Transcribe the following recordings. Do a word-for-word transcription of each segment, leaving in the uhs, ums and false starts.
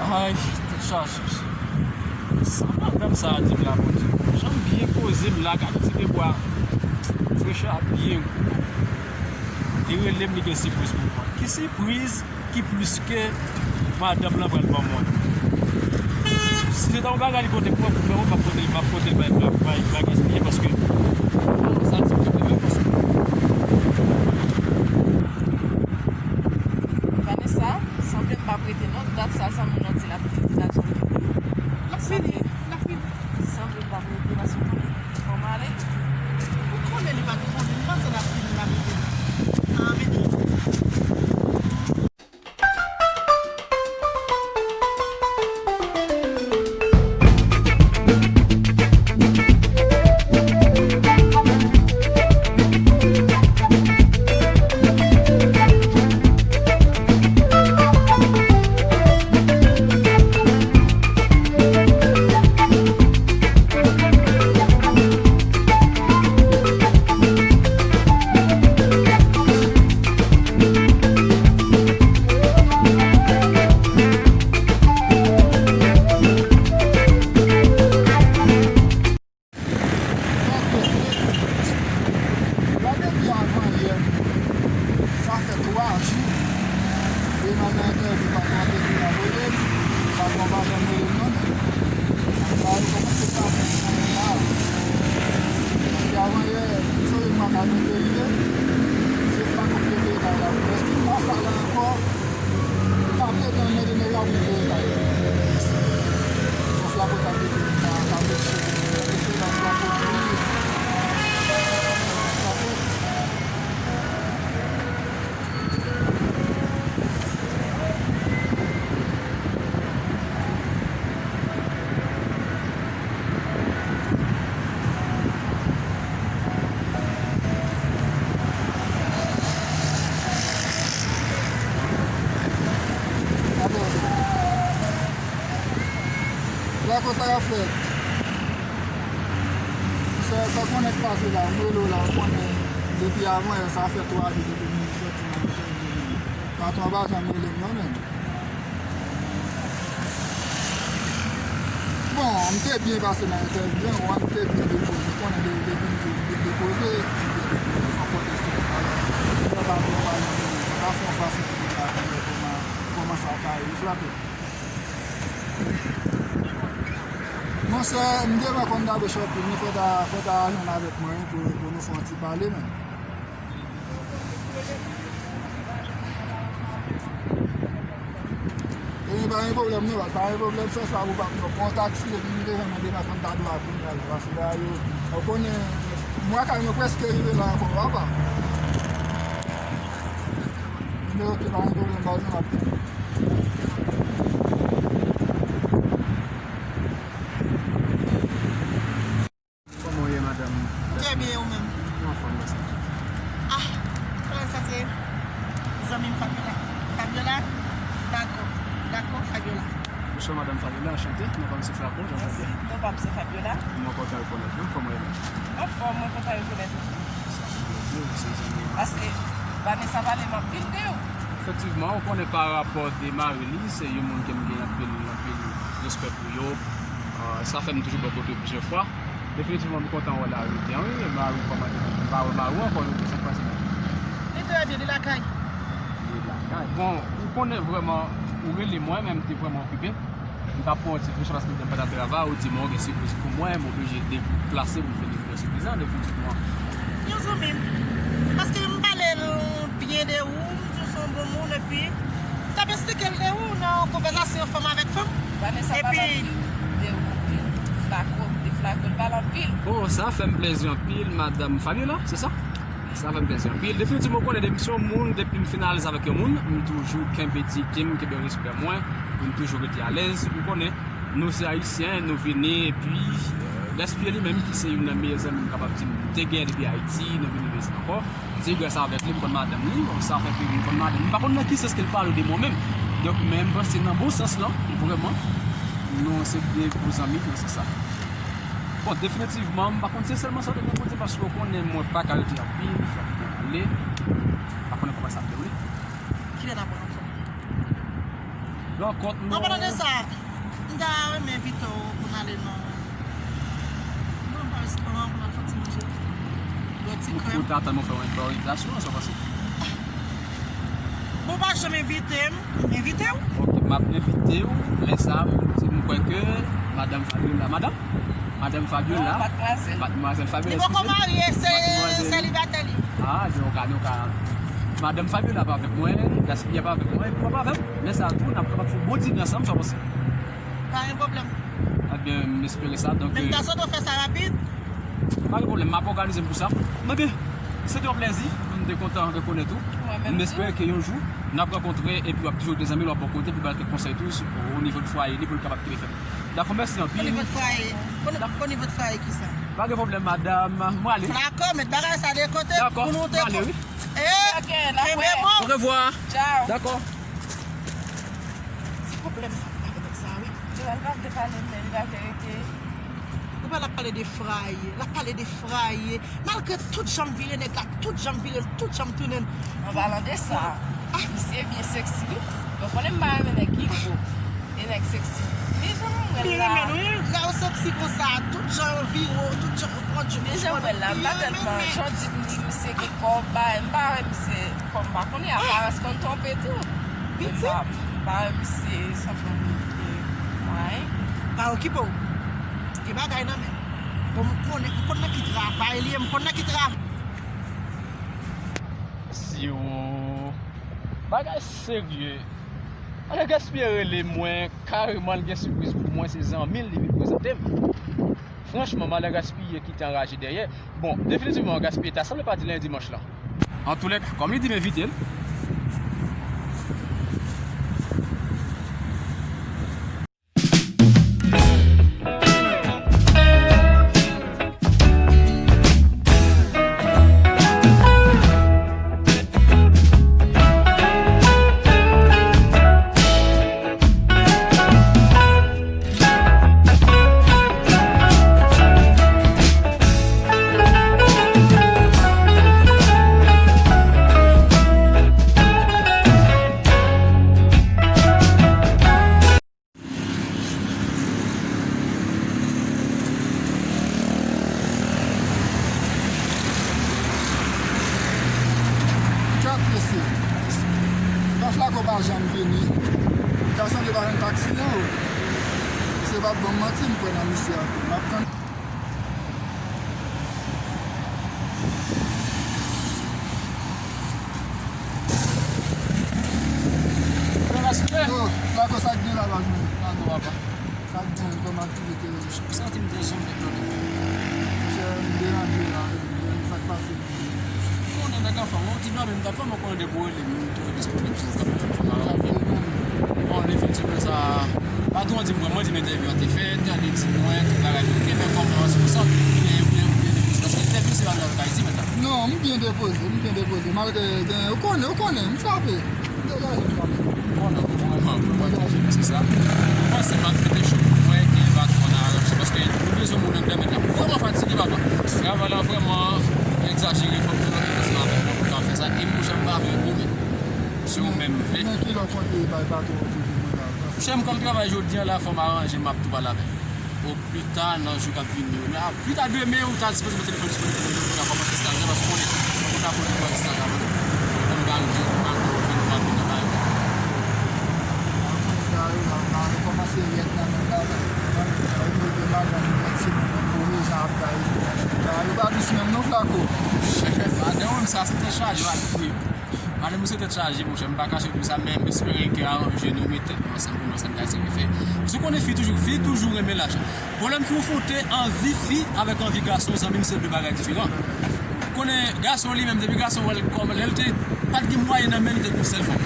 Ay, tèt chaje. Sa madanm sa a di m la, Bondye. Jan m byen poze m la, gade ti pye bwa. Frechè a byen gou. Li rele m, li gen sipriz pou mwen. Ki sipriz ki plis ke madanm lan pral ban mwen? Si se ta yon bagay li pote pou mwen, pou mwen, m ap pote, m ap pote l bay, bay, bay gaspiye, paske sa ti pote men paske Vanessa, sanble m p ap rete non. Dat sa, sanble nan di l ap vini, dat sa. L ap vini, l ap vini. Sanble m p ap rete, paske w konnen, fò m ale. Ou konnen li pa gen konbyen, m panse l ap vini, l ap rete. Ah, men. Gade depi avan yè, sa fè twa jou. Depi m al nan entèvyou, patwon an te di l ap rele m, patwon an pa janm rele m non, men sa yo kòmanse frape sou mwen la. Paske avan yè, m sonje m pa ka mete rive, se Flaco k te peye kay la pou mwen. Èske m pa sa la ankò? Tablèt an men de nèg la pou peye kay. Son Flaco ta peye kay la, tablèt cheri. Èske se nan Flaco an ye? Sa fèt. Flaco, sa y ap fè? Sa, sa konnen k pase la, m rele w la, ou konnen depi avan yè, sa fè twa jou depi m soti nan entèvyou. Patwon an pa janm rele m non, menm. Bon, m te byen pase nan entèvyou an, m te byen depoze. Ou konnen de-, depi m di w m byen depoze, m byen depoze, fò m pote sou mwen. Alò, m pa vle pale anpil, sa ta fè yon fason pou m rakonte kòman, kòman sa ta ye, Flaco. Monchè, m te renkontre Dadou Chopin, li fò ta, fò ta jwenn avèk mwen wi, pou, pou nou fè yon ti pale, men. E pa gen pwoblèm non, pa gen pwoblèm, fè sa pou pa pran kontak, si epi m te jwenn mwen deja konn ta dwe ap vin la, paske la yo, ou konnen, mwa kay mwen prèske rive la ankò, papa. Men oke, pa gen pwoblèm, baz, m ap vin. Kòman w ye, madanm? M trè byen, ou menm? Mwen anfòm, mèsi. Ah, kòman sa se zanmi m Fabiola? Fabiola? Dakò, dakò, Fabiola. Bonswa, madanm Fabiola, anchante. Non pa m se Flaco, jan w tande. Mèsi. Non pa m se Fabiola. Mwen kontan rekonèt ou. Kòman w ye menm? Anfòm, mwen kontan rekonèt ou tou. Sa fè plezi, ou se zanmi m. Paske Vanessa pale m anpil de ou. Efektivman, ou konnen pa rapò de mari li, se yon moun ke m gen anpil, anpil respè pou yo. Ah, sa fè m toujou bò kote yo plizyè fwa. Definitivman, m kontan wè l arete an, wi. Mari w kòman li? M pa wè mari w ankò, nou, sa k pase? Li trè byen, li lakay. Li lakay. Bon, ou konnen vrèman, ou rele mwen, men m te vrèman okipe. M t ap pran yon ti fouch paske m te pa t ap travay, ou di m, "Ou gen sipriz pou mwen," m oblije deplase pou m vin livre sipriz lan, definitivman. Yon zanmi m. Paske m pale l byen de ou, m di w se yon bon moun, epi m t ap esplike l de ou nan konvèsasyon fanm avèk fanm. Vanessa pale anpil de ou, de Flaco, de Flaco, l pale anpil. Bon, sa fè m plezi anpil, madanm Fabiola, se sa? Sa fè m plezi anpil. Definitivman, ou konnen depi m se yon moun, depi m fin alèz avèk yon moun, m toujou kenbe diyite m, kenbe respè mwen, pou m toujou rete alèz. Ou konnen, nou se Ayisyen, nou vini, epi, euh, Gaspiye li menm, ki se youn nan meyè zanmi m, kapab di m te genyen depi Ayiti, nou vini isit ankò. Se gras avèk li m konn madanm li, bon, sa fè ke m konn madanm li. M pa konn nan ki sans ke l pale de mwen menm. Donk, men m panse nan bon sans lan, vrèman, nou se de bon zanmi nan sans sa. Bon, definitivman, m pa konn se sèlman sa w te gen pou di, paske w konnen mwen pa ka rete anpil, fòk mwen ale. M pa konnen kòman sa ap dewoule. Kilè n ap wè ansanm? Rankont nou. An palan de sa, m ta renmen envite w pou n ale nan, nan restoran pou n al fè ti manje. Bwè ti krèm. Ou ta tann nou fè yon envitasyon, sa pase. Bon, ou pa janm envite m, m envite w. Ok, m ap envite w, lè sa, m, m kwè ke madanm Fabiola, madanm? Madanm Fabiola. Non, madmwazèl. Madmwazèl Fabiola, eskize m. Li poko marye, se selibatè li. Ah, donk, ah, donk, ah, madanm Fabiola pa avèk mwen, Gaspy pa avèk mwen, epi w pa avè m. Lè sa a tou, n ap kapab fè yon bon dine ansanm, sa w panse? Pa gen pwoblèm. Ebyen, m espere sa, donk, men m ta, euh, sot fè sa rapid. Pa gen pwoblèm, m ap òganize m pou sa. Ebyen, se te yon plèzi, m te kontan rekonèt ou. Mwen menm tou. M espere ke yon jou, n ap rankontre epi w ap toujou gen zanmi l w ap bò kote pou ba l kèk konsèy tou, o nivo de fwaye li pou l kapab kenbe fèm. Dakò, mèsi anpil. O nivo de fwaye. O ni-, o nivo de fwaye ki sa? Pa gen pwoblèm, madanm. Mwen ale. Flako, met bagay sa de kote pou nou te. Dakò, mwen ale, wi. Eh, ok, n ap wè. Kenbe bon. Orevwa. Tchao. Dakò. Se pwoblèm sa, m pa kontan sa, wi. Joel pa vle pale, men li pa vle rete. Ou pa l ap pale de fwaye, l ap pale de fwaye. Malgre tout jan m vire nèg la, tout jan m vire l, tout jan m tounen l. An palan de sa, misye byen sexy, wi. Bon, konnen m pa renmen nèg ki gwo. E nèg sexy. Men jan mwen wè l la. Li renmen l, wi. Lè w sexy konsa, tout jan w vire w, tout jan w pran di. Men jan mwen wè l la, m pa tèlman, jan w di m li, misye gen kòb, m pa wè misye kòb, m pa konnen, aparans konn twonpe tou. Men m pa, m pa wè misye sanble yon moun ki gen mwayen. Pa okipe w. Gen bagay nan men. Bon, m konnen, m konn nan ki travay li ye, m konn nan ki travay. Siwo. Bagay serye. Alè Gaspy rele mwen, kareman l gen sipriz pou mwen, se zanmi l li vin prezante m. Franchman, malè Gaspy kite anraje dèyè. Bon, definitivman, Gaspy ta sanble pa di lendi dimanch lan. Antoulèka, kòm li di m envite l, Gad mesye. Tan Flako pa janm vini. Li ta sanble pa jwenn taksi non. Misye p ap ban m manti, m kwè nan misye ankò. M ap tann. Yo, Flako, sa k gen la, baz mwen? Sa k gen, kòman aktivite yo? M santi m te zonbe, brother. Monchè, m deranje la, sa k pase? Ou konnen nèg anfòm, yon ti dòmi m t ap fè, mwen konnen depi w rele m, m toujou disponib sou WhatsApp, fò m aranje. Bon, definitivman sa, patwon an di m vrèman, di m entèvyou an te fèt, li di mwen tout bagay te oke, men kòm nan sou sant, ou byen, ou byen, ou byen depoze, paske entèvyou se pa bagay Ayiti mentnan. Non, m byen depoze, m byen depoze, malgre gen, ou konnen, ou konnen, m frape. Degaje m kanmenm. M konnen ou vrèman, vrèman degaje, men se sa. Mwen panse m ap mete cho pou mwen, gen patwon nan aranje, paske nou bezwen moun anndan, men l ap vrèman fatige, papa. Travay la vrèman egzajere, fòk nou antre ansanm avèk mwen pou n ka fè sa, e monchè m pa vle goumen. Se ou menm m vle. Men kilè w konte bay patwon ou toujou mwen la? Monchè m, kòm travay jodi a la, fò m aranje, m ap tou pale avè l. Pita nan jou k ap vini yo la. Pita demen, ou ta sipoze mete telefòn disponib pou nou, pou nou ka kòmanse staj la, paske ou konnen, ou ta fè yon staj la, pou nou ka rive, pou nou ka vin rapid nan bagay. Ou konnen bagay yo la, bagay yo kòmanse rèd nan menm bagay. Yo mete madanm yo mèt sou nou, menm pou rezon ap bay. Bagay yo pa dous menm non, Flako. Madanm, sa se te chaje, madanm. Madanm, misye tèt chaje, monchè, m pa kache w di sa, men m espere ke aranje nou, met tèt nou ansanm pou nou ansanm gade sa n ap fè. Paske w konnen fi toujou, fi toujou renmen lajan. Pwoblèm ki ou foute anvi fi avèk anvi gason, zanmi m, se de bagay diferan. Ou konnen gason li menm, depi gason wè l kòm lè l te pa t gen mwayen nan men li, te gen yon sèl fanm.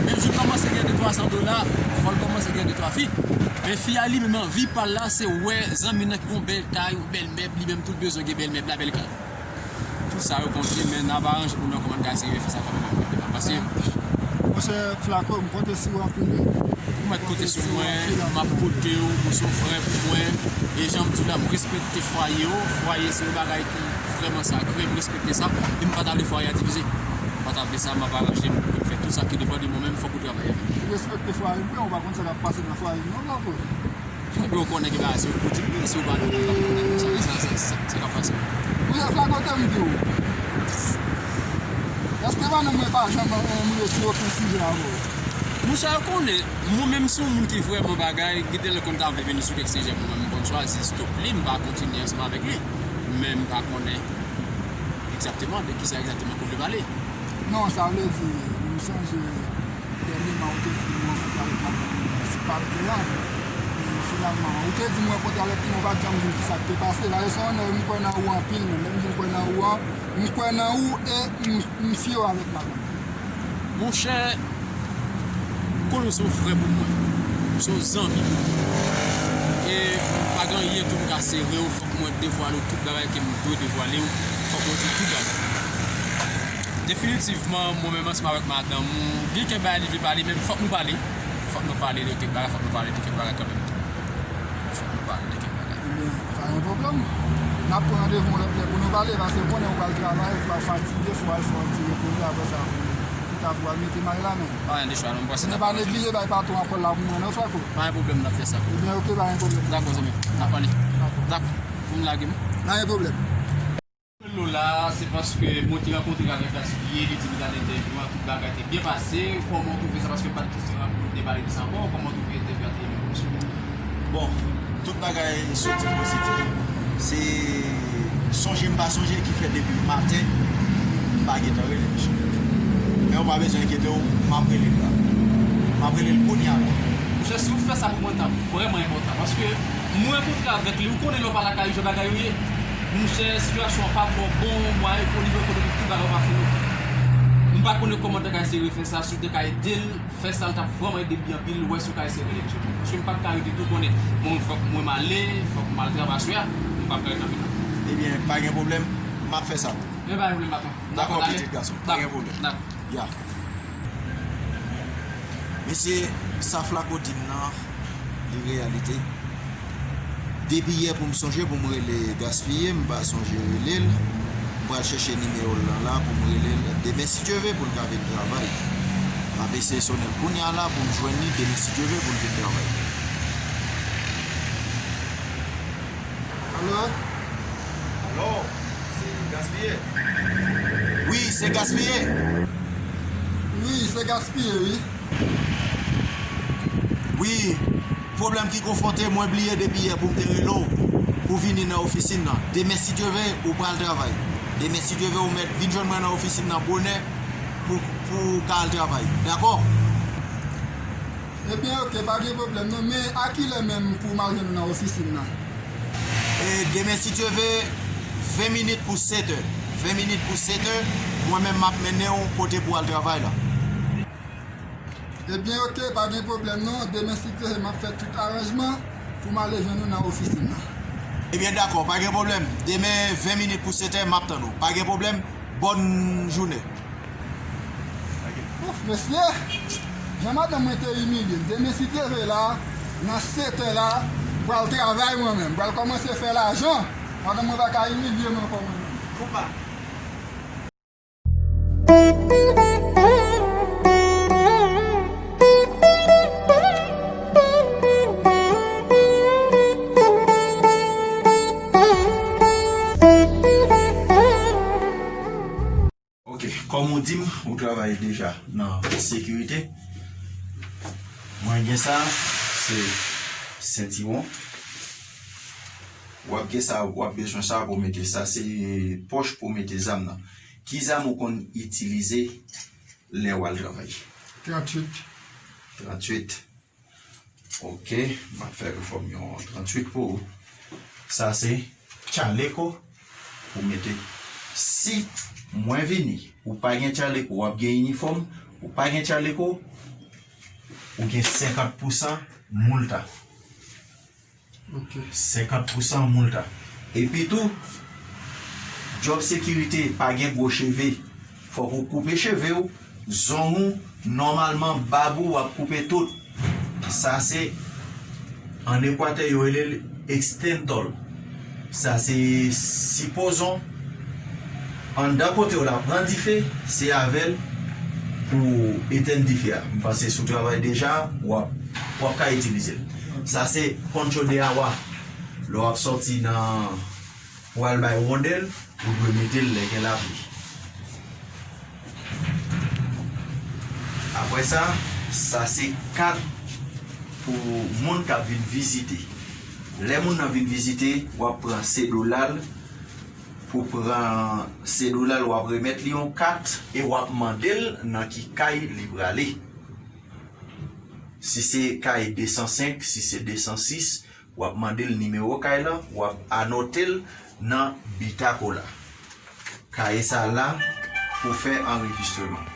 Men jou l kòmanse gen de twa san dola, fò l kòmanse gen de twa fi. Men fi a li menm anvi pa l la, se wè zanmi l nan ki gen yon bèl kay, yon bèl mèb, li menm tou l bezwen gen bèl mèb la, bèl kay. Tout sa yo konte, men n ap aranje pou nou wè kòman n ka eseye fè sa kanmenm. Pase. Monchè Flako, m konte sou ou anpil wi. Ou mèt konte sou mwen, m ap koute w, ou se yon frè pou mwen. E jan m di w la, m respekte fwaye w. Fwaye se yon bagay ki vrèman sakre, m respekte sa. E m pa ta vle fwaye a divize. M pa ta vle sa, m ap aranje m pou m fè tout. Sa ki depann de mwen menm, fòk ou travay avè l. Respekte fwaye m, men ou pa konn sa k ap pase nan fwaye m non, blanco. Epi ou konnen gen bagay se ou ki di m, si ou pa nan, ou p ap konnen sa, sa, sa, sa, sa k ap pase. Monchè, flaco, te m di w. Èske madanm mwen pa janm, eh, mouye sou okenn sijè avè w? Monchè, ou konnen, mwen menm se yon moun ki vrèman bagay, gen de lè l konn ta vle vini sou kèk sijè, mwen menm m konn chwazi stop li, m pa kontinye ansanm avèk li. Men m pa konnen egzakteman de kisa egzakteman ke w vle pale. Non, sa vle di, m sonje dènyèman ou te di m rankontre avèk madanm ou, se pa l te la. E finalman, ou te di m rankontre avèk li, men w pa t janm di m kisa k te pase. Dayè, se yon nèg m kwè nan ou anpil, men lè m di m kwè nan ou an, m kwè nan ou e m, m fye avèk madanm ou. Monchè, konnen w se yon frè pou mwen. Ou se yon zanmi pou mwen. E pa gen anyen tou m ka sere w, fòk mwen devwale w tout bagay ke m dwe devwale w. Fòk mwen di w tout bagay. Definitivman, mwen menm ansanm avèk madanm ou, gen kèk bagay li vle pale, men fòk nou pale. Fòk nou pale de kèk bagay, fòk nou pale de kèk bagay kanmenm. Fòk nou pale de kèk bagay. Ebyen, pa gen pwoblèm. N ap pran randevou yon lòt lè pou nou pale, paske konnen ou pral travay, ou pral fatige, fò w al fè yon ti repoze, apre sa, pou pita pou w al mete may la, men. Pa gen de chwa, non, m panse n ap pa neglije bay patwon an kòl la pou mwen, non, flaco. Pa gen pwoblèm, n ap fè sa. Ebyen, oke, pa gen pwoblèm. Dakò, zanmi. N ap pale. Dakò. Dakò. Pou m lage m. Pa gen pwoblèm. Lo la, se paske mwen te rankontre avèk Gaspiye, li di m t al entèvyou an, tout bagay te byen pase. Kòman w twouve sa? Paske m pa t gen tan pou m te pale de sa ankò. Kòman w twouve entèvyou a te ye menm, mesye? Bon, tout bagay soti pozitif. Se sonje m pa sonje ki fè depi maten, m pa gentan rele misye. Men w pa bezwen enkyete w, m ap rele l la. M ap rele l kounye a la. Monchè, si w fè sa pou mwen, t ap vrèman enpòtan. Paske mwen rankontre avèk li, ou konnen lè w pa lakay ou jan bagay yo ye. Monchè, sitiyasyon an pa twò bon, mwayen, o nivo ekonomik, tout bagay yo pa fin oke. M pa konnen kòman w ta ka eseye refè sa, si w te ka ede l, fè sa, l t ap vrèman ede m byen anpil, wè si w ka eseye rele misye pou mwen. Paske m p ap ka rete tou, konnen, bon, fòk mwen m ale, fòk m al travay aswè a, m p ap ka rete anpil non. Ebyen, pa gen pwoblèm, m ap fè sa pou ou. Men pa gen pwoblèm, patwon. Dakò, dakò, pitit gason, pa gen pwoblèm. Dakò. Ya. Mesye, sa Flaco di m nan, li reyalite. Depi yè pou m sonje pou m rele Gaspiye, m pa sonje rele l. M pral chèche nimewo l lan la pou m rele l demen si Dye ve pou l ka vin travay. M ap eseye sonnen l kounye a la pou m jwenn li demen si Dye ve pou l vin travay. Alo? Alo, se Gaspiye? Wi, se Gaspiye. Wi, se Gaspiye, wi. Wi, pwoblèm ki konfwonte mwen bliye depi yè pou m te rele w pou vini nan ofisin nan. Demen, si Dye ve, ou pral travay. Demen, si Dye ve, ou mèt vin jwenn mwen nan ofisin nan bonè pou, pou w ka al travay. Dakò? Ebyen, oke, pa gen pwoblèm non. Men a kilè menm pou m al jwenn ou nan ofisin nan? E demen, si Dye ve, ven minit pou sèt è. Ven minit pou sèt è, mwen menm m ap mennen w kote pou w al travay la. Ebyen, oke, pa gen pwoblèm non. Demen, si Dye ve, m ap fè tout aranjman pou m ale jwenn ou nan ofisin nan. Ebyen, dakò, pa gen pwoblèm. Demen, ven minit pou sèt è, m ap tann ou. Pa gen pwoblèm. Bòn jounen. Ouf, mesye! Jan madanm mwen te imilye m. Demen, si Dye ve la, nan sèt è la, pral travay mwen menm. Pral kòmanse fè lajan. Madanm mwen pa ka imilye m ankò mwen menm. Koupa. Ok, kòm ou di m, ou travay deja nan sekirite. Mwen gen sa, se sentiwon. W ap gen sa, w ap bezwen sa pou mete. Sa se pòch pou mete zam nan. Ki zam ou konn itilize lè w al travay? Tranntuit. Tranntuit. Ok, m ap fè refòm yon tranntuit pou ou. Sa se tchaleko pou mete. Si mwen vini, ou pa gen tchaleko, w ap gen inifòm, ou pa gen tchaleko, ou gen senkant pousan moulta. Ok. Senkant pousan moulta. Epi tou, djòb sekirite pa gen gwo cheve. Fòk ou koupe cheve w, zong ou, nòmalman bab ou w ap koupe tout. Sa se, ann Ekwatè yo rele l extintò. Sa se, sipozon, anndan kote w la pran dife, se avè l Pou etèn dife a, m panse si w travay deja, w ap, w ap ka itilize l. Sa se poncho de agua. Lè w ap sòti nan, pou w al bay wondèl, ou dwe mete l lè gen lapli. Apre sa, sa se kat pou moun k ap vin vizite. Lè moun nan vin vizite, w ap pran sedola l. Pou pran sedola l, w ap remèt li yon kat e w ap mande l nan ki kay li prale. Si se kay de san senk, si se de san sis, w ap mande l nimewo kay lan, w ap anote l nan bitakola. Kaye sa la pou fè anrejistreman.